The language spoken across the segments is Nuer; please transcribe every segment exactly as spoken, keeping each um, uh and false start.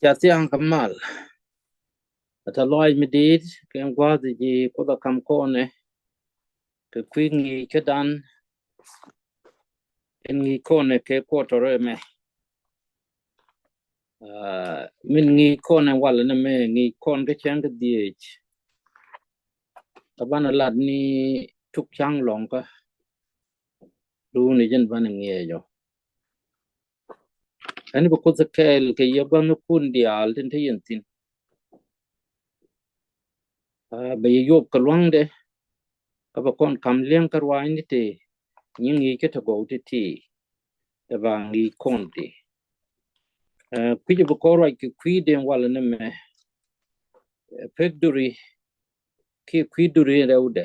Ca thia̱a̱ŋ kä mal. Ata lɔaac mi di̱i̱t kɛ gua̱a̱th ji̱ Kuoth a ka̱m kɔnɛ kɛ kui̱ ŋi̱i̱c kädan. Ɛn ŋi̱i̱c kɔnɛ kɛ quarter ɛmɛ. Aa, min ŋi̱i̱c kɔnɛ walɛ nɛmɛ, ŋi̱i̱c kɔn kä cäŋ kä dhieec. Kä banɛ lat ni tuk cäŋ lɔ̱ŋ kä duuni jɛn banɛ ŋiɛc ɔ. Ɛn bi Kuoth kɛɛl kɛ yɛ gua̱thnikun diaal tin te yɛn thi̱n. Aa, bɛ yɛ yop kɛ lua̱ŋdɛ, kä bɛ kɔn ka̱m li̱eŋ kä ruaacni ti nyi ŋi̱i̱c kä ti gɔw ti̱ti̱. Tɛ ba ŋi̱i̱c kɔn ti. Aa, kui̱c bi kɔn ruac kɛ kui̱dɛ walɛ nɛmɛ. Aa, pek duri kiɛ kui̱ duri rɛwdɛ.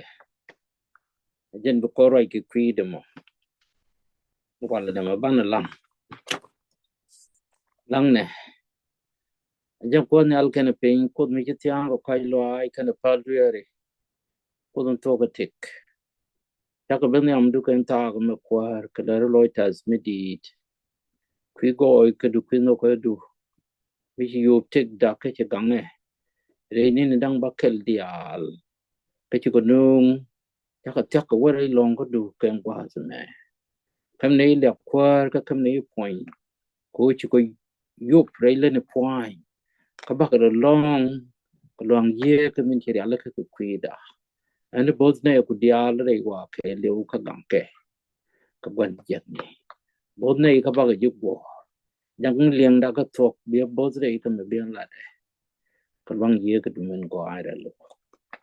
Jɛn bi kɔn ruac kɛ kui̱dɛ mɔ. Walɛ nɛmɛ banɛ laŋ. Laŋnɛ. Jɛn Kuoth Nhial kɛnɛ piny, Kuoth mi ci thia̱a̱ŋ kɛ kɔ̱a̱c lɔaac kɛnɛ päl dueeri. Kuoth in thuɔ̱k kä tëk. Cakɔ ben nhiamdu kɛn thaak mɛ kuäär kɛ lär lɔc tath mi di̱i̱t. Kui̱ gɔɔy kädu, kui̱ nhɔk kädu. Mi ci yop tëk dak kä ci gaŋɛ. Rɛy ni̱ni da̱ŋ bäkɛl diaal. Kä ci kɔ nööŋ. Cakɔ thia̱k kɛ wä rɛy lɔ̱ŋ kädu kɛn gua̱a̱th mɛ. Käm ni liak kuäär kä käm ni puɔ̱ny. Kɛ ɣöö ci kɔ yop rɛy leni pua̱ny. Kä bakɛ rɔ lɔ̱ŋ kɛ lua̱ŋ Yiëë kä min ci rialikä kɛ kui̱da. Ɛn bo̱th nɛy ku diaal rɛy wa kɛɛliw kä gaŋkɛ. Kɛ gua̱n jiäkni bo̱th nɛy kä bakɛ ji̱ guɔ̱ɔ̱r. Jaŋ liɛŋda kä thuɔ̱k biɛ bo̱th rɛy kä mi biɛ latdɛ. Kɛ lua̱ŋ Yiëë kä dumen gɔaaɛ rɛl.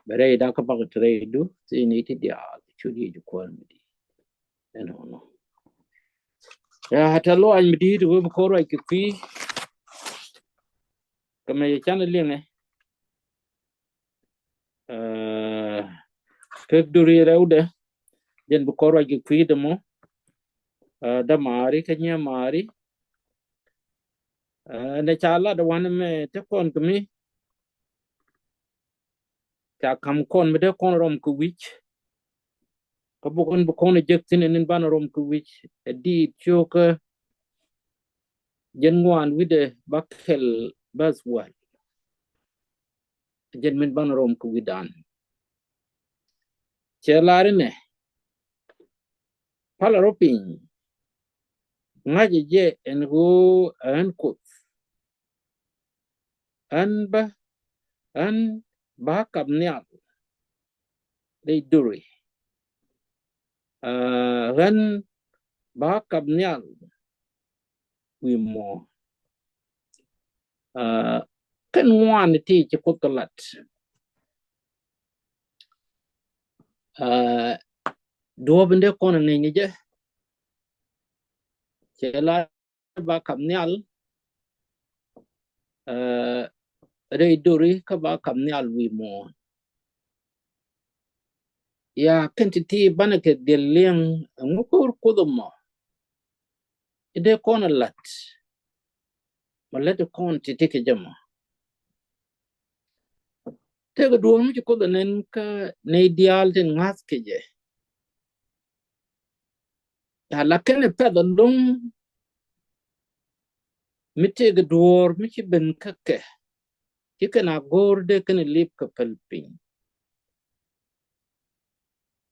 Bɛ rɛyda kä bakɛ te rɛydu thi̱n ni ti diaal cu diɛ ji̱ kuäär mi di̱i̱t. Ɛnɔnɔ. Ya, tɛ lɔaac mi di̱i̱t wee bi kɔn ruac kɛ kui̱. Kɛ mɛ yɛ canɛ liŋɛ. Aa, pek duri rɛwdɛ. Jɛn bi kɔn ruac kɛ kui̱dɛ mɔ. Aa, dämaari kä nyimaari. Aa, nɛ ca lat wanɛ mɛ te kɔn kɛ mi. Ca ka̱m kɔn mi dee kɔn rɔm kɛ wi̱c. Kä bukɔn bi kɔn jek thi̱n ɛn in banɛ rɔm kɛ wi̱c. Ɛ diit cio̱kä jɛn ŋuan wi̱dɛ bakɛl bäth wäl. Jɛn min banɛ rɔm kɛ wi̱dan. Cɛ lar inɛ. Palɛ rɔ piny. Ŋa̱cɛ jɛ ɛn ɣöö ɛ ɣän Kuoth. Ɣän bä, ɣän ba kap nhial rɛy duri. Aa, ɣän ba kap nhial wi̱i̱ muɔ̱ɔ̱n. Aa, kɛn ŋuan ti ci Kuoth kɛ lat. Aa, duɔ̱ɔ̱p in dee kɔn ɛ ŋäcni jɛ. Cɛ la ba kap nhial, aa, rɛy duri kä ba kap nhial wi̱i̱ muɔ̱ɔ̱n. Ya, kɛn ti̱ti̱ banɛ kɛ dhil liɛŋ ɛŋu ko̱r Kuoth ɛmɔ. I̱ dee kɔn ɛ lat. Ma lät kɔn ti̱ti̱ kɛ jɛ mɔ. Tëëkɛ duɔ̱ɔ̱r mi ci Kuoth ɛ nɛn kä nɛy diaal tin ŋa̱th kɛ jɛ. Ya, lakin ɛ pɛth ɛlɔ̱ŋ mi tëëkɛ duɔ̱ɔ̱r mi ci ben kä kɛ. Ci kɛn a go̱o̱r dee kɛn ɛ lip kɛ päl piny.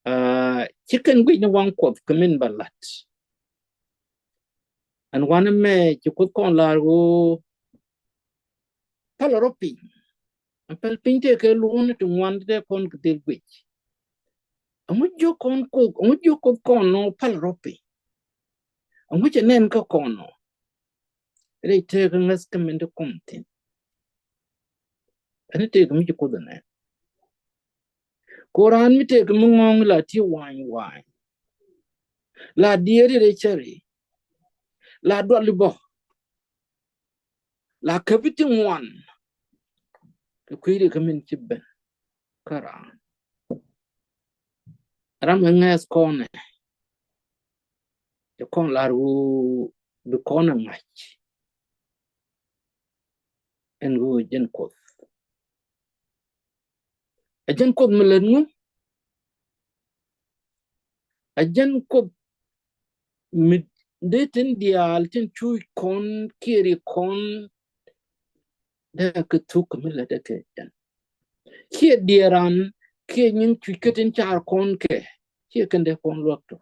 Aa, ci kɛn guic ni waŋ Kuɔth kɛ min ba lat. Ɛn wanɛ mɛ ci Kuoth kɔn lar ɣöö palɛ rɔ piny. Ɛn päl piny tëëkɛ luɔ̱n ti ŋuan ti dee kɔn kɛ dhil guic. Ɛŋu jiök kɔn Kuoth, ɛŋu jiök Kuoth kɔn nɔ palɛ rɔ piny. Ɛŋu cɛ nɛn kä kɔn nɔ. Rɛy tëëkɛ ŋäth kä min ti kɔn thi̱n. Ɛn tëëkɛ mi ci Kuoth ɛ nɛn. Ko raan mi tëëkɛ mi ŋɔ̱ɔ̱ŋ la ti wa̱a̱ny wa̱a̱ny. La dieri rɛy cäri. La duali bä. La käpi ti ŋuan. Kɛ kui̱di kä min ci ben. Kä raan. Ram ɛ ŋɛth kɔnɛ. Cɛ kɔn lar ɣöö bi kɔn ɛ ŋa̱c. Ɛn ɣöö jɛn Kuoth. Ɛ jɛn Kuoth mi lät ŋu? Ɛ jɛn Kuoth mi dee tin diaal tin cuuc kɔn kiɛ ri kɔn Dee kɛ thuk kɛ mi lätdɛ kɛ jɛn. Ciɛ diɛɛran kiɛ nyin cuc kä tin car kɔn kɛ, ciɛ kɛn dee kɔn luäk tɔ.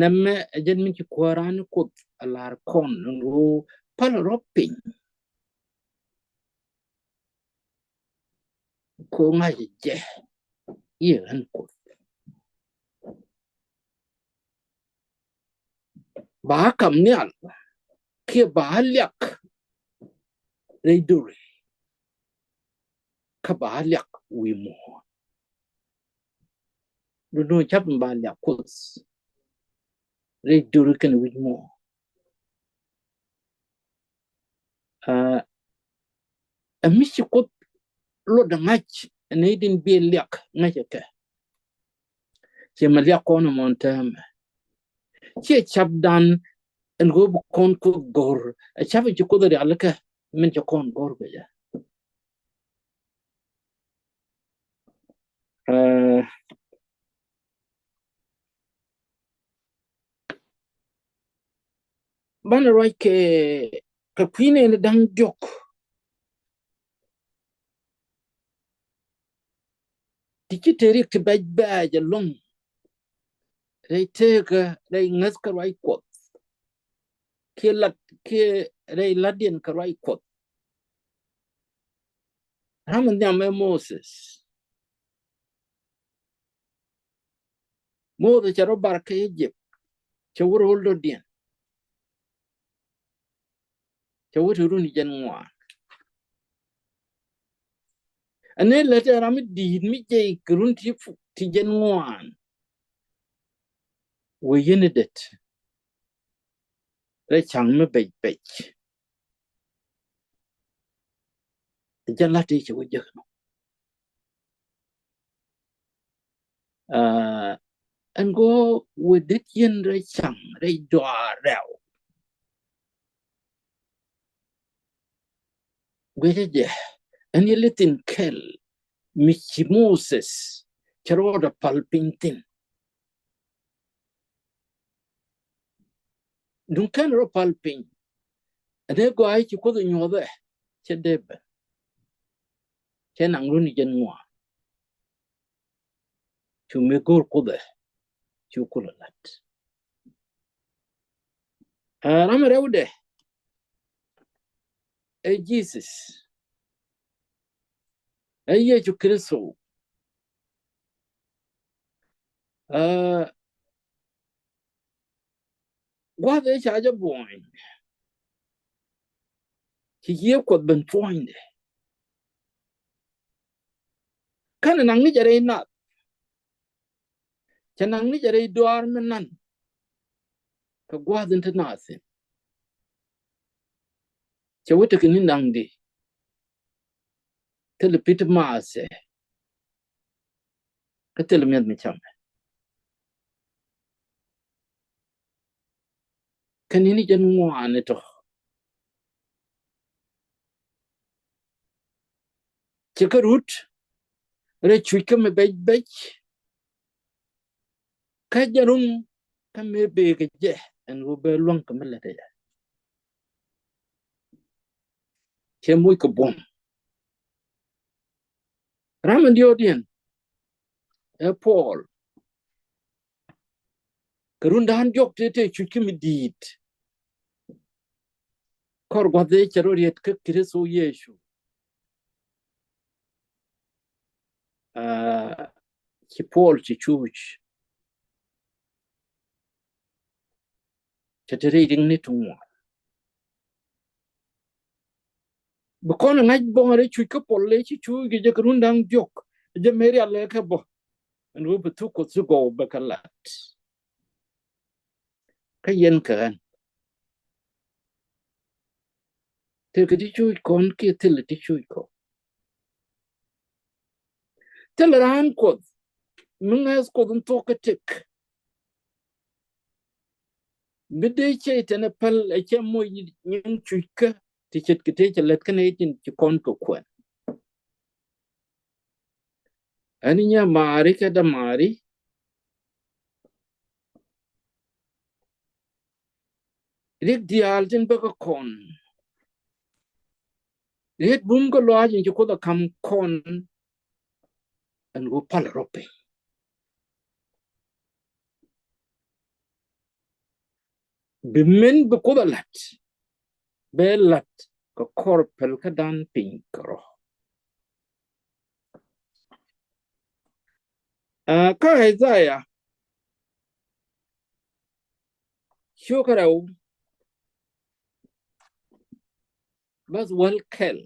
Nɛmɛ ɛ jɛn min ci Kuääran Kuoth a lar kɔn, ɛn ɣöö pal rɔ piny. Ko ŋa̱c jɛ i̱ ɣän Kuoth. Ba kam nhial kiɛ ba liak rɛy duri, kä ba liak wi̱i̱ muɔ̱ɔ̱n. Duundun cap in ba liak Kuoth rɛy duri kɛnɛ wi̱c muɔ̱ɔ̱n. Aa, ɛ mi ci Kuoth luɔtdɛ ŋa̱c ɛ nɛy din bi liak ŋäcɛ kɛ. Ciɛ mɛ liak kɔn ɛmɔ ɛn täämɛ. Ciɛ capdan ɛn ɣöö bi kɔn Kuoth go̱r, ɛ cap in ci Kuoth rialikä min cɛ kɔn go̱r kɛ jɛ. Aa, banɛ ruac kɛ, kɛ kui̱ nɛɛni da̱ŋ diɔ̱k. Ti ci te riɛk ti bɛc bɛ̈ɛ̈c ɛlɔ̱ŋ rɛy tëëkä, rɛy ŋäthkä ruac Kuɔth, kiɛ lat, kiɛ rɛy la̱tdiɛn kɛ ruac Kuɔth. Ram in nhiam ɛ Moses. Moses cɛ rɔ bar kä Egypt, cɛ wä ro̱l dɔ̱diɛn, cɛ wä te run ti jiɛn ŋuan. Ɛn ëë lät ɛ ram mi di̱i̱t mi jiɛc kɛ run ti, ti jiɛn ŋuan. Wee yɛn i̱ det rɛy ca̱ŋ mi bɛc bɛc. Jɛ la̱t i̱ cɛ wä jek nɔ. Aa, ɛn go̱o̱r wee det yɛn rɛy ca̱ŋ rɛy dɔaar rɛw. Guiɛcä jɛ ɛn yɛ lithin kɛl mi ci Moses cɛ rɔɔdɛ pal piny thi̱n. Duŋ kɛn rɔ pal piny. Ɛn ëë gɔaa i̱ ci Kuoth ɛ nyuɔthɛ cɛ dee ben. Cɛ naŋ run ti jiɛn ŋuan. Cu mëë go̱o̱r Kuoth ɛ cu kulɛ la̱t. Aa, ram rɛwdɛ ɛ Jesus, ɛ Yecu Kritho. Aa, gua̱th ëë ca jɛ buɔ̱ny ci Yiëë Kuɔth ben puɔ̱nydɛ. Kɛnɛ naŋ ni jɛ rɛy nath, cɛ naŋ ni jɛ rɛy dɔaar mi nan kɛ gua̱th in te naath thi̱n. Cɛ wä tekɛ ni naŋdi thilɛ pi̱t maathɛ kä thilɛ mi̱eth mi camɛ. Kä ni̱ni jɛn ŋuan itɔ ci kä rut rɛy cuc kä mi bɛc bɛc. Kä jɛ ruŋ kä mëë bëë kɛ jɛ ɛn ɣöö bɛ luäŋ kɛ mi lät ɛ jɛ. Cɛ moc kɛ buɔ̱m. Ram in diɔ̱ɔ̱kdiɛn ɛ Puɔl. Kɛ run da̱a̱n diɔ̱k tëë tëë cuc kä mi di̱i̱t. Kɔr gua̱th ëë cɛ rɔ riet kä Kritho Yecu. Aa, ci Puɔl ci cuuc. Cɛ te rɛy riŋni ti ŋuan. Bi kɔn ɛ ŋa̱c bɔŋ rɛy cuc kä Puɔl ëë ci cuuc kɛ jɛ kɛ run da̱a̱n diɔ̱k. Jɛ mëë rial ëë kɛ bä ɛn ɣöö bi thuk Kuɔth ti gɔw bɛ kɛ lat. Kä yɛn kɛ ɣän tekɛ ti cuc kɔn kiɛ thilɛ ti cuc kɔn. Thilɛ raan Kuɔth mi ŋäth Kuɔth in thuɔ̱k kä tëk. Mi dee cɛ itɛn ɛ päl ɛ cɛ moc nyin cuc kä ti ce̱tkɛ tëë cɛ lät kä nɛy tin ci kɔn kɛ kuɛn. Ɛn i̱ nyɛ maari kɛ dämaari. Rik diaal tin bäkɛ kɔn Riet bum kä lɔaac in ci Kuoth a kam kɔn ɛn ɣöö pal rɔ piny. Bi min bi Kuoth a lat, bɛ lat kɛ kɔr pɛl kä dan piny kɛ rɔ. Aa, kä Isaiah ciökä rɛw, bäth wäl kɛl.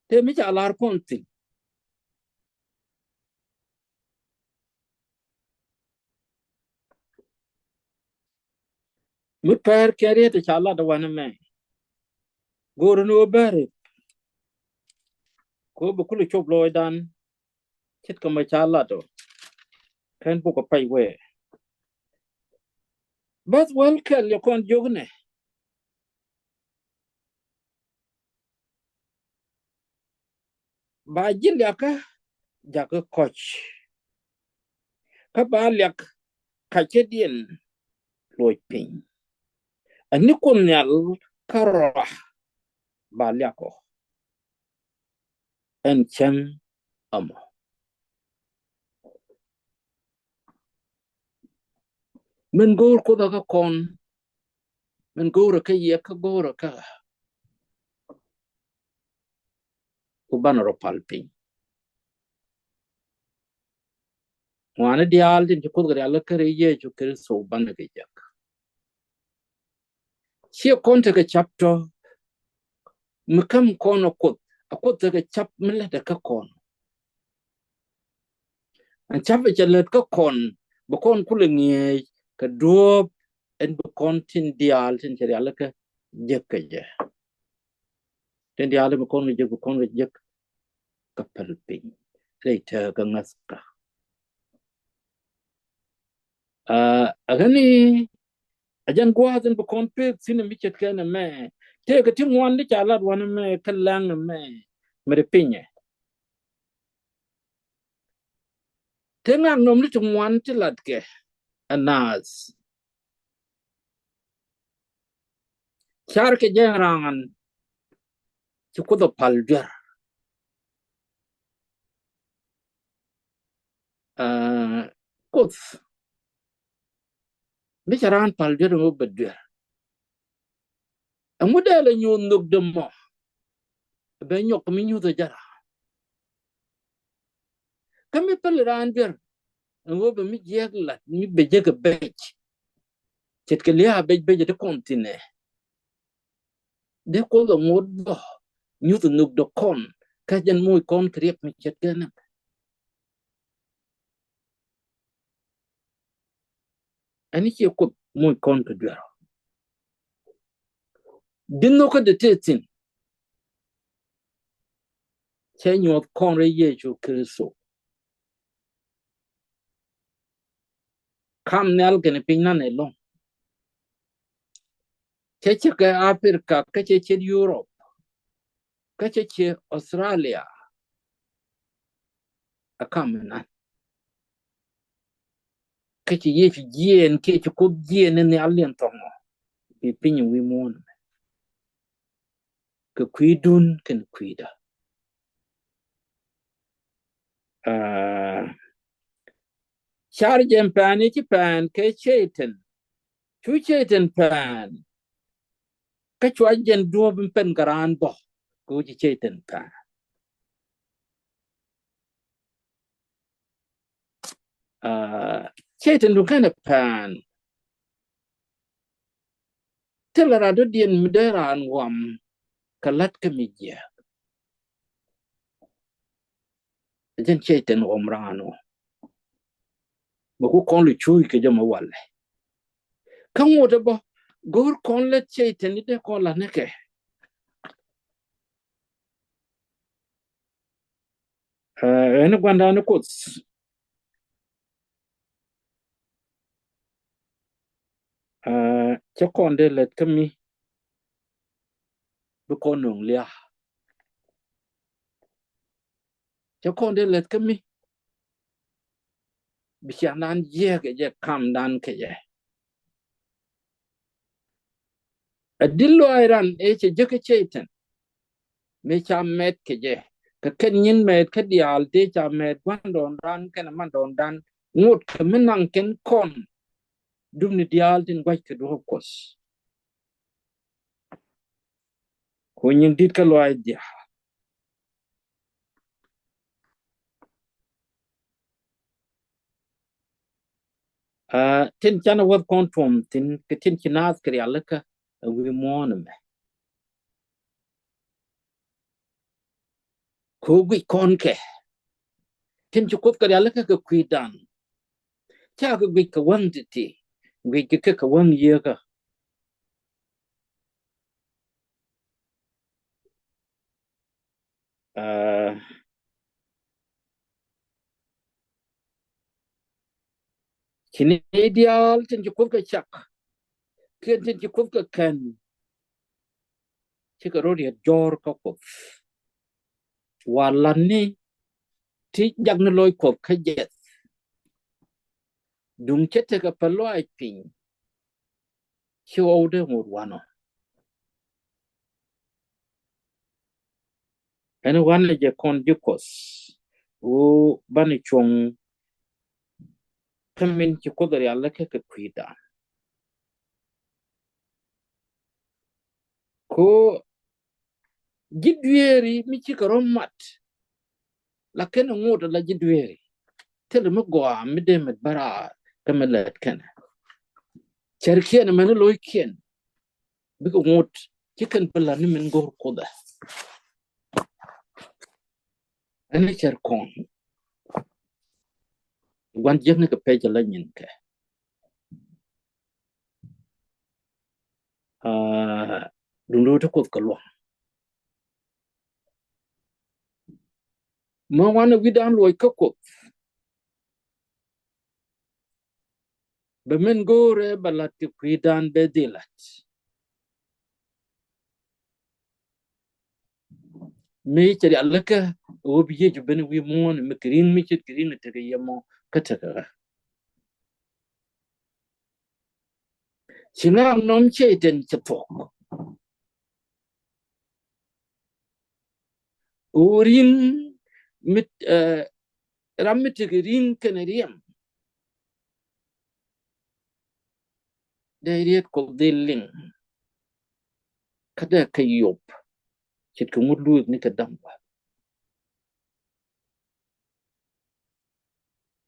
Tëë mi ca lar kɔn thi̱n. Mi pɛr kɛ riet ca lat wanɛ mɛ. Go̱o̱r ni wä bɛri. Ko bi kulɛ cop lɔcdan. Ce̱tkɛ mɛ ca lat ɔ. Kɛn buk ɔ pay wee. Bäth wäl kɛl yɛ kɔn jiök nɛ. Ba ji̱ liakä jakä kɔc. Kä ba liak ka̱cädiɛn luɔc piny. Ani Kuoth Nhial kärɔa ba liak ɔ. Ɛn cäŋ ɛmɔ. Min go̱o̱r Kuoth kä kɔn. Min go̱o̱r kä yɛ kä go̱o̱r kä. Ku banɛ rɔ pal piny. Ŋuani diaal tin ci Kuoth kɛ rial kä rɛy Yecu Kritho banɛ kɛ jek. Ciɛ kɔn tekɛ cap tɔ mi käm kɔn a Kuoth, a Kuoth tekɛ cap mi lätdɛ kä kɔn. Ɛn cap cɛ lät kä kɔn, bi kɔn kulɛ ŋi̱eec kɛ duɔ̱ɔ̱p ɛn bi kɔn tin diaal tin cɛ rialikä jek kɛ jɛ. Tin diaal bi kɔn kɛ jek, bi kɔn kɛ jek kɛ päl piny rɛy tëkä ŋäthkä. Aa, ɛ ɣän i̱ ɛ jɛn gua̱a̱th in bi kɔn pek thi̱n mi ce̱tkɛ nɛmɛ. Tëëkɛ ti ŋuan ti ca lat wanɛ mɛ kä laŋ nɛmɛ mi ri pinyɛ. Tëë ŋaknɔm ni ti ŋuan ti latkɛ ɛ naath. Carkɛ jɛ raan ci Kuoth ɛ pal duer. Aa, Kuoth mi cɛ raan pal duer ɛŋu bɛ duer? Ɛŋu dee lɛ nyuuth nhök dämɔ? Bɛ nyɔk mi nyuuth ɛ jɛ raan. Kä mi päl raan duer ɛŋu bɛ mi jiɛk lat mi bɛ jek ɛ bec. Ce̱tkɛ lia̱a̱ bec bec ɛ ti kɔn thi̱n ɛ. Dee Kuoth ɛ ŋot bä nyuth nhök dee kɔn kä jɛn moc kɔn kɛ riɛk mi ce̱tkɛ nɛ. Ɛn i̱ ciɛ Kuoth moc kɔn kɛ duer. Di nhökä dee tëë thi̱n. Cɛ nyuɔth kɔn rɛy Yecu Kritho. Kam nhial kɛnɛ piny nan ɛlɔ̱ŋ. Cɛ cɛ kɛ Africa, kä cɛ cɛ Europe, kä cɛ cɛ Australia. A kam nan. Kä cɛ Yecu jiɛɛn, kiɛ cɛ Kuoth jiɛɛn ni nhial liɛn thɔŋɔ. Bi piny wi̱i̱ muɔ̱ɔ̱n. Kɛ kui̱dun kɛnɛ kui̱da. Aa, car jɛn pɛn i̱ ci pɛn kɛ Cɛytan. Cu Cɛytan pɛn. Kä cua jɛn duɔ̱ɔ̱p in pɛn kɛ raan bä. Kɛ ɣöö ci Cɛytan pɛn. Aa, Cɛytan duŋ kɛnɛ pɛn. Thilɛ ran dɔ̱diɛn mi dee raan ɣɔam kɛ la̱t kä mi jiääk. Jɛn Cɛytan ɣɔam raan ɣɔam. Bɛ ku kɔn lɛ cuuc kɛ jɛ mɛ walɛ. Kä ŋot ɛ bä go̱o̱r kɔn lät Cɛytan ni dee kɔn la̱t ni kɛ. Aa, ɛn gua̱ndan ni Kuoth. Aa, cɛ kɔn dee lät kä mi bi kɔn nöŋ lia̱a̱. Cɛ kɔn dee lät kä mi bi ciaŋdan jiɛk kɛ jɛ, kamdan kɛ jɛ. Ɛ di lɔaac ran ëë cɛ jek kä Cɛy-tan, mëë ca mɛt kɛ jɛ, kɛ kɛn nyin mɛt kä diaal tëë ca mɛt gua̱ndɔɔŋdan kɛnɛ mandɔɔŋdan, ŋot kɛ mi naŋ kɛn kɔn dup ni diaal tin gua̱c kɛ duɔ̱ɔ̱p Kuɔth. Ku nyin di̱t kä lɔaac diaal. Aa, tin canɛ wäth kɔn tuɔm thi̱n kɛ tin ci naath kɛ rialikä ɛ wi̱i̱ muɔ̱ɔ̱n ɛmɛ. Kɛ ɣöö guic kɔn kɛ tin ci Kuoth kɛ rialikä kɛ kui̱dan. Ca kɛ guic kɛ wäŋ ti̱ti̱, guic kɛ kɛ kɛ wäŋ yieekä. Aa, ci ni diaal tin ci Kuoth kɛ cak kiɛn tin ci Kuoth kɛ kɛn, cikɛ rɔ riet jɔ̱ɔ̱r kä Kuoth. Wa lat ni ti jak ni loc Kuɔth kä jɛth, duŋ cɛ tekɛ pɛ lɔaac piny. Ci ɣɔw dee ŋot wanɔ. Ɛn wanɛ jɛ kɔn ji̱ Kuɔth ɣöö banɛ cuɔ̱ŋ kä min ci Kuoth rialikä kɛ kui̱dan. Ko ji̱ dueeri mi cikɛ rɔ mat, la kɛn ŋot la ji̱ dueeri. Thilɛ mi gɔaa mi dee mɛt bä raar kä mi lät kɛnɛ. Cärkiɛn mɛn lo̱ckiɛn bikɛ ŋot ci kɛn bi la ni min go̱r Kuoth ɛ. Ɛn cär kɔn gua̱n jiäkni kɛ pɛc la nyin kɛ. Aa, duŋdu ti Kuoth kɛ luɔ̱ŋ. Mä wanɛ wi̱dan luɔc kä Kuoth. Bɛ min go̱o̱rɛ bɛ lat kɛ kui̱dan bɛ dhil lat. Mi cɛ rialikä ɣöö bi Yecu ben wi̱i̱ muɔ̱ɔ̱n mi kɛ ri̱ŋ mi ce̱tkɛ ri̱ŋ tekɛ yɛ mɔ kä tekɛ ɣä. Ci ŋa̱a̱ŋ nɔm Cɛy-tan cɛ thuɔ̱k. Ɣöö ri̱ŋ mi, eh, ram mi tekɛ ri̱ŋ kɛnɛ riɛm. Dee riet Kuɔth dhil liŋ. Kä dee kɛ yop. Ce̱tkɛ ŋut luek ni kɛ da̱ŋ wa.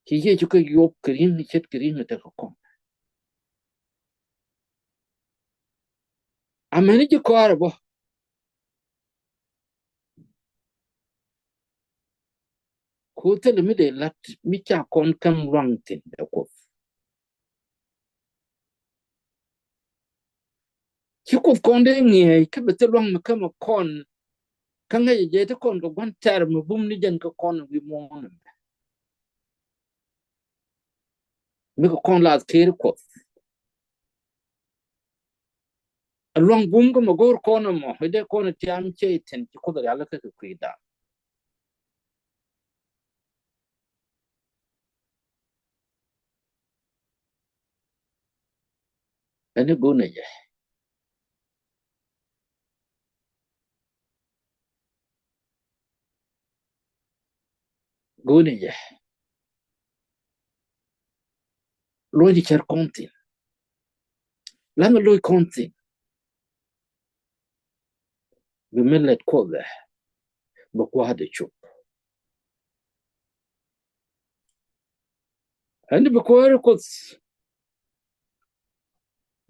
Ci Yecu kɛ yop kɛ ri̱ŋ ni ce̱tkɛ ri̱ŋ ni tekɛ kɔn. Amäni ji̱ kɔaarɛ bä. Ku thilɛ mi dee lat mi ca kɔn käm luaŋ thi̱n ɛ Kuoth. Ci Kuoth kɔn dee ŋi̱eec kä bɛ thil luaŋ mi kämɛ kɔn. Kä ŋäcɛ jɛ ti kɔn kɛ gua̱n tɛr mi bum ni jɛn kɛ kɔn wi̱i̱ muɔ̱ɔ̱n ɛmɛ. Mi kɛ kɔn lath ker Kuɔth. Ɛ luaŋ bum kä mɛ go̱o̱r kɔn ɛmɔ i̱ dee kɔn ɛ tiam Cɛy-tan ci Kuoth ɛ rialikä kɛ kui̱dan. Ɛn i̱ go̱o̱r nɛ jɛ. Go̱o̱r nɛ jɛ. Luɔ̱c i̱ cär kɔn thi̱n. La̱ŋ i̱ luɔ̱c kɔn thi̱n. Bi min lät Kuɔth ɛ bɛ kua̱r dee cop. Ɛn bi kuäär Kuoth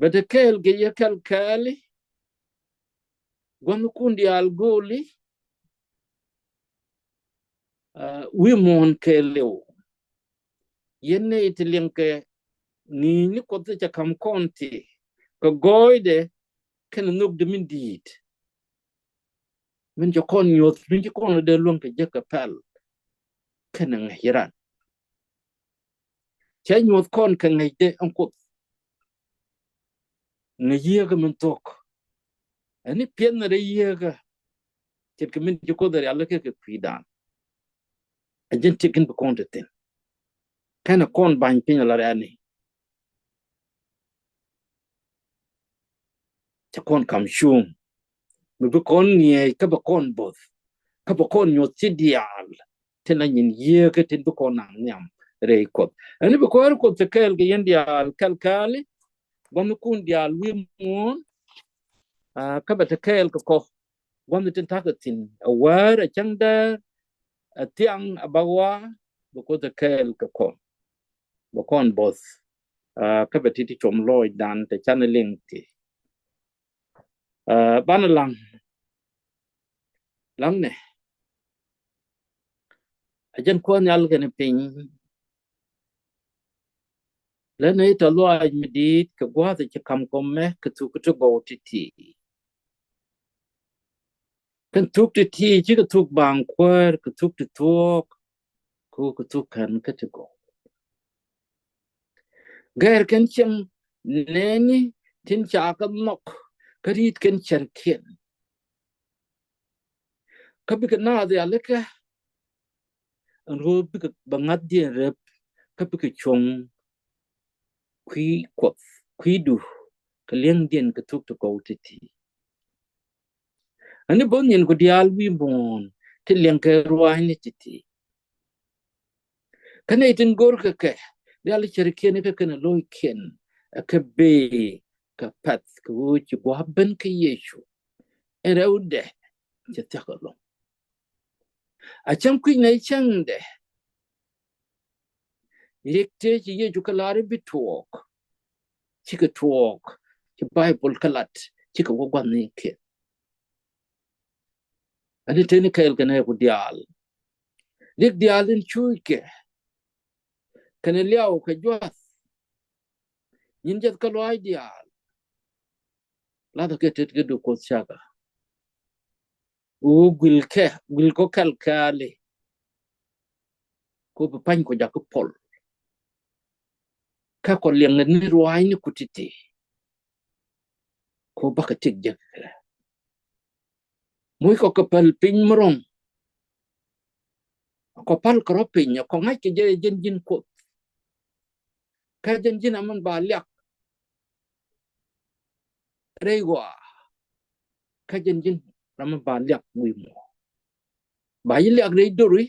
bɛ te kɛɛl kɛ yɛ kɛl kɛɛli. Gua̱n kun diaal go̱o̱li. Wi̱i̱ muɔ̱ɔ̱n kɛɛliw. Yɛn nɛy ti liɛŋkɛ ŋi̱i̱c ni Kuɔth cɛ ka̱m kɔn ti kɛ gɔɔydɛ kɛnɛ nhökdɛ min di̱i̱t. Min cɛ kɔn nyuɔ̱th min ci kɔn dee luäŋ kɛ jek kɛ pɛl kɛnɛ ŋäc ran. Cɛ nyuɔ̱th kɔn kɛ ŋäcdɛ ɛn Kuoth. Ŋäc yieekä min thuɔ̱k. Ɛn i̱ piɛth ni rɛy yieekä. Ce̱tkɛ min ci Kuoth rialikä kɛ kui̱dan. A jɛn tiek in bi kɔn te thi̱n. Kɛnɛ kɔn ba̱ny piny ala rɛ̈ni. Cɛ kɔn kam cuŋ mi bi kɔn ŋiɛc kä bɛ kɔn both kä bɛ kɔn nyuɔth ti diaal. Tin la nyin yieekä tin bi kɔn naŋ nhiam rɛy Kuɔth. Ɛn bi kuäär Kuɔth te kɛɛl kɛ yɛn diaal kɛl kɛɛli. Gua̱thnikun diaal wi̱i̱ muɔ̱ɔ̱n, kä bɛ te kɛɛl kɛ kɔ gua̱thni tin ta̱kä thi̱n, ɛ wäär, ɛ cäŋ däär, ɛ thiaŋ, ɛ bak waa, bɛ Kuoth te kɛɛl kɛ kɔ. Bɛ kɔn both kä bɛ ti̱ti̱ cuɔm lɔɔcdan te canɛ liŋ ti. Banɛ laŋ, laŋnɛ, a jɛn Kuɔth Nhial kɛnɛ piny. Lɛ nɛ i̱ tɛ luaac mi di̱i̱t kɛ gua̱a̱th ci kam kɔmɛ kɛ thuk ti gɔw ti̱ti̱. Kɛn thuk ti̱ti̱ cikɛ thuk baaŋ kuäär kɛ thuk ti thuɔɔk. Kɛ ɣöö kɛ thuk kɛn kä ti gɔw. Gɛr kɛn cieŋ nɛɛni tin ca kɛ nhɔk kä ri̱t kɛn cärkiɛn. Kä bikɛ naath yalikä ɛn ɣöö bikɛ bɛ ŋa̱thdiɛn rep kä bikɛ cuɔ̱ŋ kui̱ Kuɔth kui̱du kɛ liɛŋdiɛn kɛ thuk ti gɔw ti̱ti̱. Ani bo̱th nyin ku diaal wi̱i̱ muɔ̱ɔ̱n ti liɛŋ kɛ rua̱a̱cni ti̱ti̱. Kä nɛy tin go̱rkɛ kɛ diaal cärkiɛn kä kɛn lo̱ckiɛn ɛ kɛ bee kɛ pɛ̈th kɛ ɣöö ci gua̱a̱p ben kä Yecu. Ɛn rɛwdɛ cɛ thia̱k ɛlɔ̱ŋ. A cäŋ kui̱c nɛ cäŋdɛ. Riɛk tëë ci Yecu kɛ lar i̱ bi tuɔɔk, cikɛ tuɔɔk, ci Baibol kɛ lat, cikɛ wä gua̱thnikiɛn. Ani teni kɛɛl kɛ nɛɛku diaal. Riɛk diaal in cuuckɛ kɛnɛ liaw kɛ juath. Nyin jɛth kä lɔaac diaal. Lathɛ kɛ tet kɛ du Kuoth cakɛ ɣöö guil kɛ, guil kɔ kɛl kɛɛli. Kɛ ɣöö bi pa̱ny kɔ jakä pɔl. Kä kɔ liɛŋɛ ni ruaacni ku ti̱ti̱. Kɛ ɣöö bakɛ tik jek kɛ. Muc kɔ kɛ päl piny mi ro̱ŋ. Kɔ pal kɛ rɔ piny kɔ ŋa̱c kɛ jɛ jɛn ji̱n Kuoth. Kä jɛn ji̱n amäni ba liak rɛy ɣɔaa. Kä jɛn ji̱n ram mi ba liak wi̱i̱ muɔ̱ɔ̱n. Ba ji̱ liak rɛy dori.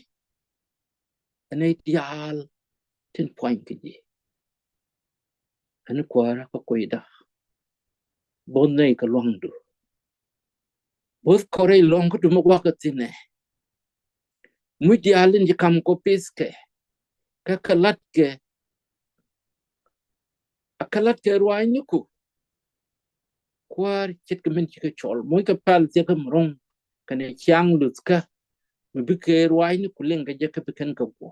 Ɛn nɛy diaal tin pua̱ny kɛ ji̱. Ani kuäärä kä kui̱da. Bo̱th nɛy kɛ lua̱ŋdu. Bo̱th kɔ rɛy lua̱ŋ kä dum mi gua̱kä thi̱nɛ. Muc diaal in ci kam kɔ pith kɛ. Kä kɛ la̱t kɛ. A kɛ la̱t kɛ ruaacniku. Kuäär ce̱tkɛ min cikɛ cɔl muc kɛ pal thiakä mi ro̱ŋ kɛnɛ ciaŋ luthkä. Mi bikɛ ruaacniku liŋ kɛ jɛ kä bi kɛn kɛ guɔ.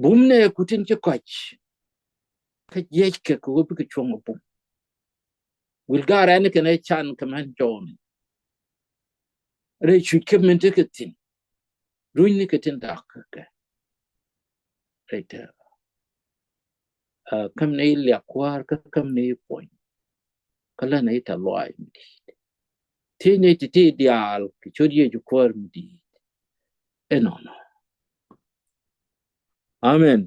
Bum nɛ ku tin ci kɔc. Kä jiɛckɛ kɛ ɣöö bikɛ cuɔ̱ŋ ɛ bum. Wil gaarɛ ni kɛn ɛ can kɛ mɛn Jɔn. Rɛy cuc kɛ min tekɛ thi̱n. Runyni kɛ tin dak kɛ kɛ. Rɛy tɛ. Käm ni liak kua̱r kä käm ni puɔ̱ny. Kä lä ni tɛ luaac mi di̱i̱t. Ti ni ti ti diaal kɛ ciöt Yecu kuäär mi di̱i̱t. Ɛnɔnɔ. Amen.